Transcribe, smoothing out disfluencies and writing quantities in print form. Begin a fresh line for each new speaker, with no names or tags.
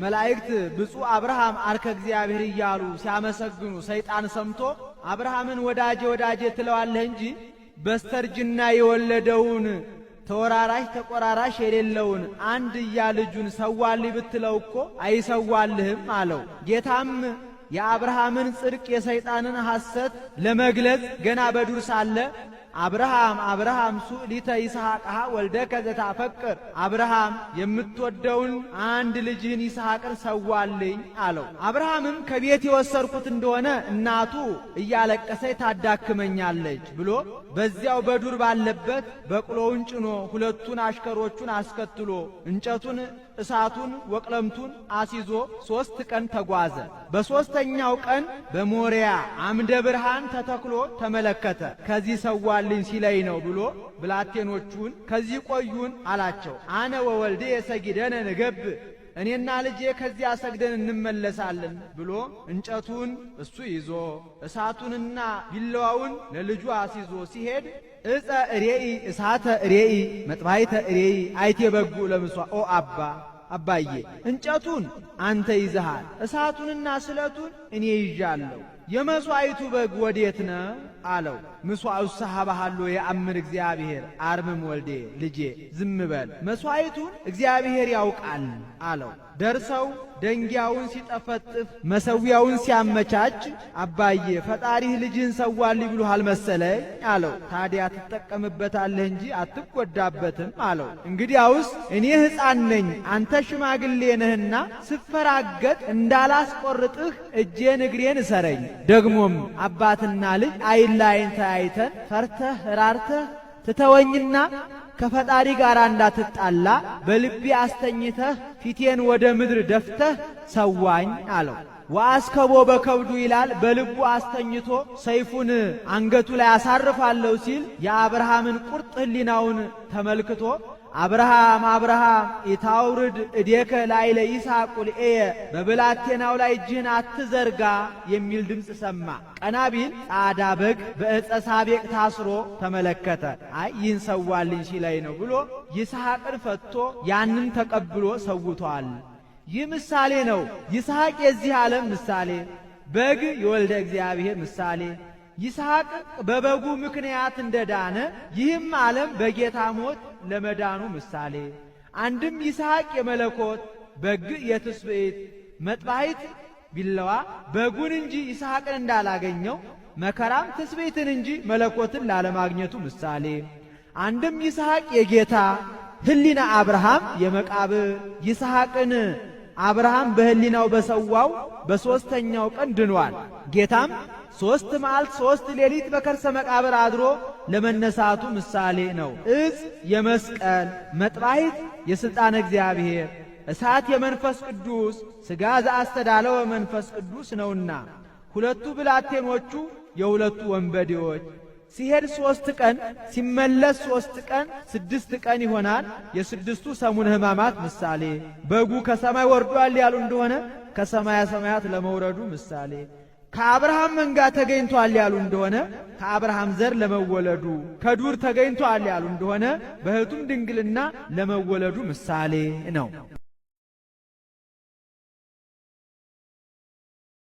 መላእክት ብፁዕ አብርሃም አርከ እግዚአብሔር እያሉ ሲያመሰግኑ ሰይጣን ሰምቶ አብርሃምን ወዳጄ ወዳጄ ትለዋለህ እንጂ በስተርጅና የወለደውን ተወራራሽ ተቆራራሽ የሌለውን አንድያ ልጁን ሰዋልኝ ብትለው እኮ አይሰዋልህም አለው። ጌታም የአብርሃምን ጽድቅ የሰይጣንን ሐሰት ለመግለጽ ገና በዱር ሳለ አብርሃም አብርሃም ሱእሊተ ይስሐቅሃ ወልደከ ዘታፈቅር፣ አብርሃም የምትወደውን አንድ ልጅህን ይስሐቅን ሰዋልኝ አለው። አብርሃምም ከቤት የወሰድኩት እንደሆነ እናቱ እያለቀሰች ታዳክመኛለች ብሎ በዚያው በዱር ባለበት በቅሎውን ጭኖ ሁለቱን አሽከሮቹን አስከትሎ እንጨቱን፣ እሳቱን፣ ወቅለምቱን አስይዞ 3 ቀን ተጓዘ። በሦስተኛው ቀን በሞሪያ አምደ ብርሃን ተተክሎ ተመለከተ። ከዚህ ሰዋልኝ ሲለኝ ነው ብሎ ብላቴኖቹን ከዚህ ቆዩን አላቸው። አነ ወወልድየ ሰጊደነ ንገብ፣ እኔና ልጄ ከዚያ ሰግደን እንመለሳለን ብሎ እንጨቱን እሱ ይዞ እሳቱንና ቢላዋውን ለልጁ አስይዞ ሲሄድ ዕፀ እሬኢ እሳተ እሬኢ መጥባይተ እሬኢ አይቴ በጉ ለምሷ ኦ አባ አባዬ እንጨቱን አንተ ይዘሃል፣ እሳቱንና ስለቱን እኔ ይዣለሁ፣ የመሥዋዕቱ በግ ወዴት ነው አለው። ምሥዋዑ ሰሐባሃሎ የአምር እግዚአብሔር አርምም ወልዴ ልጄ ዝም በል መሥዋዕቱን እግዚአብሔር ያውቃል አለው። ደርሰው ደንጊያውን ሲጠፈጥፍ መሠዊያውን ሲያመቻች አባዬ ፈጣሪህ ልጅህን ሰዋልኝ ብሎሃል መሰለኝ አለው። ታዲያ ትጠቀምበታለህ እንጂ አትጎዳበትም አለው። እንግዲያውስ እኔ ሕፃን ነኝ አንተ ሽማግሌ ነህና ስፈራገጥ እንዳላስቆርጥህ እጄን እግሬን እሰረኝ። ደግሞም አባትና ልጅ ዓይን ለዓይን ተያይተን ፈርተህ ራርተህ ትተወኝና ከፈጣሪ ጋር እንዳትጣላ በልቤ አስተኝተህ ፊቴን ወደ ምድር ደፍተህ ሰዋኝ አለው። ወአስከቦ በከብዱ ይላል። በልቡ አስተኝቶ ሰይፉን አንገቱ ላይ አሳርፋለሁ ሲል የአብርሃምን ቁርጥ ሕሊናውን ተመልክቶ አብርሃም አብርሃም ኢታውርድ እዴከ ላዕለ ይስሐቅ ቁልኤየ፣ በብላቴናው ላይ እጅህን አትዘርጋ የሚል ድምፅ ሰማ። ቀና ቢል ጻዳ በግ በዕፀ ሳቤቅ ታስሮ ተመለከተ። አይ ይህን ሰዋልኝ ሲለኝ ነው ብሎ ይስሐቅን ፈቶ ያንን ተቀብሎ ሰውቷል። ይህ ምሳሌ ነው። ይስሐቅ የዚህ ዓለም ምሳሌ፣ በግ የወልደ እግዚአብሔር ምሳሌ። ይስሐቅ በበጉ ምክንያት እንደዳነ ይህም ዓለም በጌታ ሞት ለመዳኑ ምሳሌ። አንድም ይስሐቅ የመለኮት በግ የትስብእት መጥባሕት ቢለዋ በጉን እንጂ ይስሐቅን እንዳላገኘው መከራም ትስብእትን እንጂ መለኮትን ላለማግኘቱ ምሳሌ። አንድም ይስሐቅ የጌታ ሕሊና አብርሃም የመቃብር ይስሐቅን አብርሃም በሕሊናው በሰዋው በሦስተኛው ቀን ድኗል። ጌታም 3 መዓልት 3 ሌሊት በከርሰ መቃብር አድሮ ለመነሳቱ ምሳሌ ነው። ዕፅ የመስቀል መጥባሕት የሥልጣነ እግዚአብሔር እሳት የመንፈስ ቅዱስ ሥጋ ዘአስተዳለወ መንፈስ ቅዱስ ነውና ሁለቱ ብላቴኖቹ የሁለቱ ወንበዴዎች ሲሄድ 3 ቀን ሲመለስ 3 ቀን 6 ቀን ይሆናል። የስድስቱ ሰሙነ ሕማማት ምሳሌ። በጉ ከሰማይ ወርዷል ያሉ እንደሆነ ከሰማያ ሰማያት ለመውረዱ ምሳሌ። ከአብርሃም መንጋ ተገኝቷል ያሉ እንደሆነ ከአብርሃም ዘር ለመወለዱ፣ ከዱር ተገኝቷል ያሉ እንደሆነ በሕቱም ድንግልና ለመወለዱ ምሳሌ ነው።